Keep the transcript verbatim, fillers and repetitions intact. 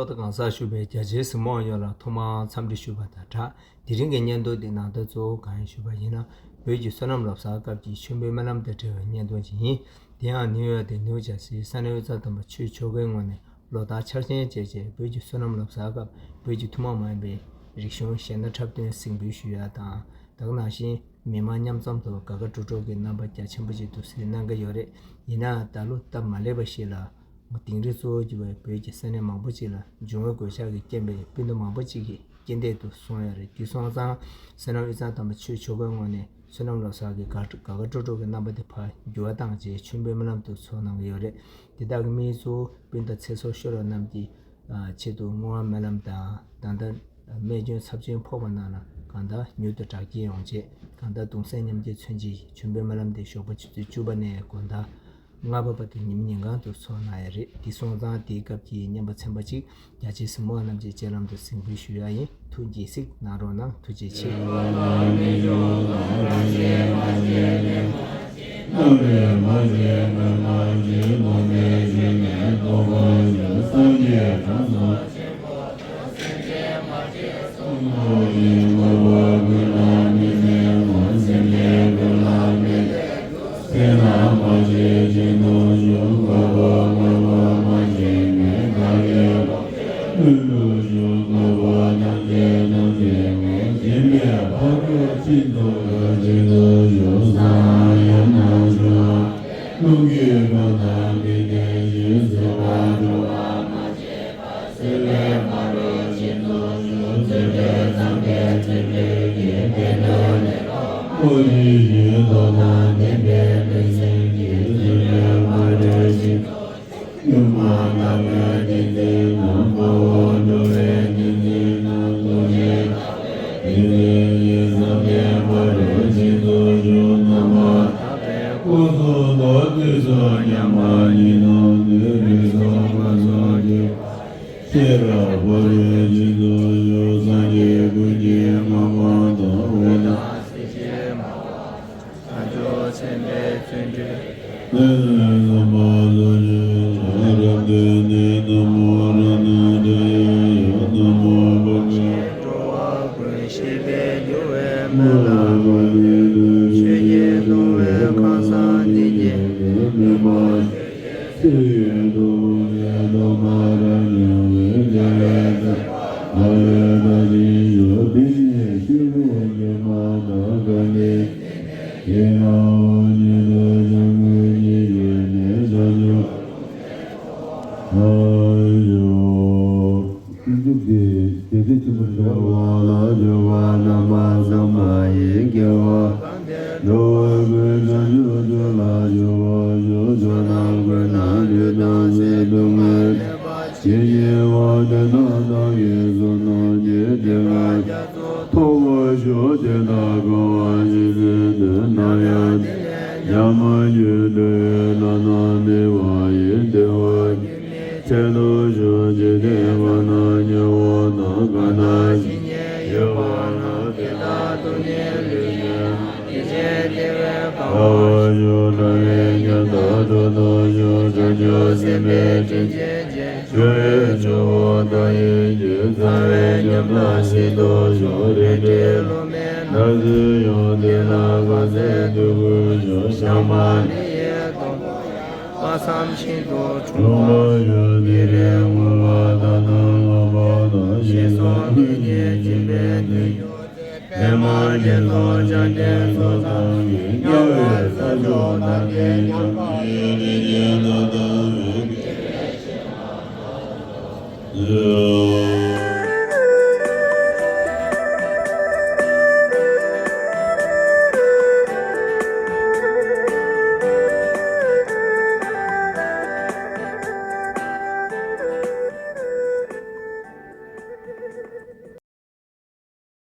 ཐོག་གང་ཟག་ཞུ་བའི་རྒྱ་ཆེའི་གཟིགས་མོ་བ་ཡོངས་ལ་ཐོག་མར་འཚམས་འདྲི་ཞུ་བ་དང་སྦྲགས། དེ་རིང་གི་བརྙན་ཐུང་འདི་ནང་དོན་གཙོ་བོ་གང་ཡིན་ཞུ་བ་ཡིན་ན། བོད་ཀྱི་བསོད་ནམས་ལོ་གསར་སྐབས་ཀྱི་མཆོད་འབུལ་སྨོན་ལམ་དང་འབྲེལ་བའི་བརྙན་ཐུང་ཅིག་ཡིན། དེ་ཡང་ནིའུ་ཡོག་དང་ནིའུ་ཇར་སིའི་ས་གནས་དབུས་གཙང་དམ་པ་ཆོས་ཕྱོགས་ཀྱི་ངོས་ནས་ལོ་ལྟར་འཆར་ཅན་བཅས་བཅས་བོད་ཀྱི་བསོད་ནམས་ལོ་གསར་སྐབས་བོད་ཀྱི་ཐུན་མོང་མ་ཡིན་པའི་རིག་གཞུང་གཞས་སྣ་འཁྲབ་སྟོན་གཟིགས་འབུལ་ཞུ་ཡ་དང་། ད་ག་ནང་བཞིན་མི་མང་མཉམ་འཛོམས་ཐོག་དགའ་དགའ་སྤྲོ་སྤྲོ་གི་རྣམ་པ་རྒྱ་ཆེན་པོ་ཅིག་འདུག་སེ་གནང་གི་ཡོད་རེད། ཡིན་ནའང་ད་ལོ་སྟབས་མ་ལེགས་པ་ཞིག་ལ། དིང་རི་གཙོ་བོ་གྱུར་བའི་བོད་ཀྱི་ས་གནས་མང་པོ་ཅིག་ལ་འབྱུང་བའི་གོད་ཆག་གི་རྐྱེན་པས་སྤུན་ཟླ་མང་པོ་ཅིག་གི་རྐྱེན་འདས་དུ་སོང་ཡོད་རེད། དེ་སོང་ཙང་། བསོད་ནམས་དབུས་གཙང་དམ་པ་ཆོས་ཕྱོགས་ཀྱི་ངོས་ནས་བསོད་ནམས་ལོ་གསར་གྱི་དགའ་དགའ་དགའ་སྤྲོ་སྤྲོ་གི་རྣམ་པ་དེ་ཕར་འགྱུར་བ་བཏང་བྱས་མཆོད་འབུལ་སྨོན་ལམ་དུ་ཚོགས་གནང་གི་ཡོད་རེད། དེ་དག་གི་དམིགས་ཡུལ་གཙོ་བོ་སྤུན་ཟླ་ཚེ་སྲོག་ཤོར་བ་རྣམས་ཀྱི་ཆེད་དུ་བསྔོ་བ་སྨོན་ལམ་དང་། ད་ལྟ་རྨས་སྐྱོན་ཚབས་ཆེན་ཕོག་པ་རྣམས་ལ་གང་ལྟར་མྱུར་དུ་དྲག་སྐྱེད་ཡོང་ཆེད། གང་ལྟར་གདུང་སེམས་མཉམ་སྐྱེད་མཚོན་ཆེད་མཆོད་འབུལ་སྨོན་ལམ་དེ་ཞོགས་པ་ཆུ་ཚོད་བཅུ་པ་ནས་དགོང་དག་ལྔ་པ་བར་དུ་ཉིན་ཉིན་གང་དུ་ཚོགས་གནང་ཡ་རེད། དེ་སོང་ཙང་དེའི་སྐབས་ཀྱི་བསྙེན་པ་ཚན་པ་གཅིག་རྒྱ་ཆེའི་གཟིགས་མོ་བ་རྣམས་ཀྱི་སྤྱན་ལམ་དུ་གཟིགས་འབུལ་ཞུ་ཡ་ཡིན། ཐུགས་དགྱེས་གཟིགས་གནང་རོགས་གནང་། ཐུགས་རྗེ་ཆེ། ཀུན་རྫོབ་ཀྱི་བདེ་གཤེགས་ཆེན་པོ་འདྲ་བ་ལ་སྦྱོར་བ་རྣམ་པ་གསུམ་པ་ཡི་དགེ་བ། འགྲོ་བའི་ཀུན་བྱང་ཆུབ་ཏུ་ལ་སྦྱོར་བ་ཞུ། ཕྱོགས་དང་ཀུན་ཏུ་ལུས་དང་སེམས་སྡུག་བསྔལ་ནད་པ་ཇི་སྙེད་པ་དེ་དག་བདག་གིས་བསོད་ནམས་ཀྱི་ཐེག་པ་རྒྱ་མཚོ་ཐོབ་པར་ཤོག་དེ་དག་གང་བ་ཇི་སྲིད་དུ་ན་ཡང་དེ་ལས་ཡང་མ་གྱུར་འགྲོ་བའི་ལམ་སྣ་མེད་པ་ཡི་བདེ་བ་རྒྱུན་མི་འཆད་དུ་གསོལ། ཇི་སྲིད་པ་ན་ཉེ་བ་དང་གང་དག་ཇི་སྙེད་ཡོད་པ་ན་དེ་དག་ཐོབ་ནས་ལུས་ཅན་རྣམས་ཀྱི་ནད་དེ་བས་དགའ་བར་ཤོག་དགྲ་བོའི་ཉམ་ཐག་སྒྲོལ་དུ་ཤོག་བྱང་ཆུབ་སེམས་དཔའི་དྲིན་ཅན་ཅན། འགྲོ་བའི་སྐྱོ་བ་མཐའ་ཡས་ཀྱི་ཚ་བའི་ཉམ་ཐག་ཞི་དུ་ཤོག་རལ་གྲིའི་ལོ་མའི་ནགས་ཚལ་ཡང་དེ་ལ་དགའ་ཚལ་དུས་ཀུན་ཤོག་ཞག་མ་ནི་ཡི་སྡོང་པོ་ཡང་དཔག་བསམ་ཤིན་ཏུ་འཁྲུངས་པར་ཤོག་དེ་རིང་བསྔོ་བ་དག་དང་བསྔགས་པ་དང་ཞེས་སོགས་དངོས་གནས་སྦྱིན་པའི་དོན་ཡོད་ཚད་པདྨ་དགེ་སློང་བཅོམ་ལྡན་འདས་ཚོགས་བདག་གིས་དམྱལ་བའི་ས་ཕྱོགས་དག་པའི་ཉམས་ལེན་ལས་ཀྱི་ནང་དང་འོད་ཀྱི།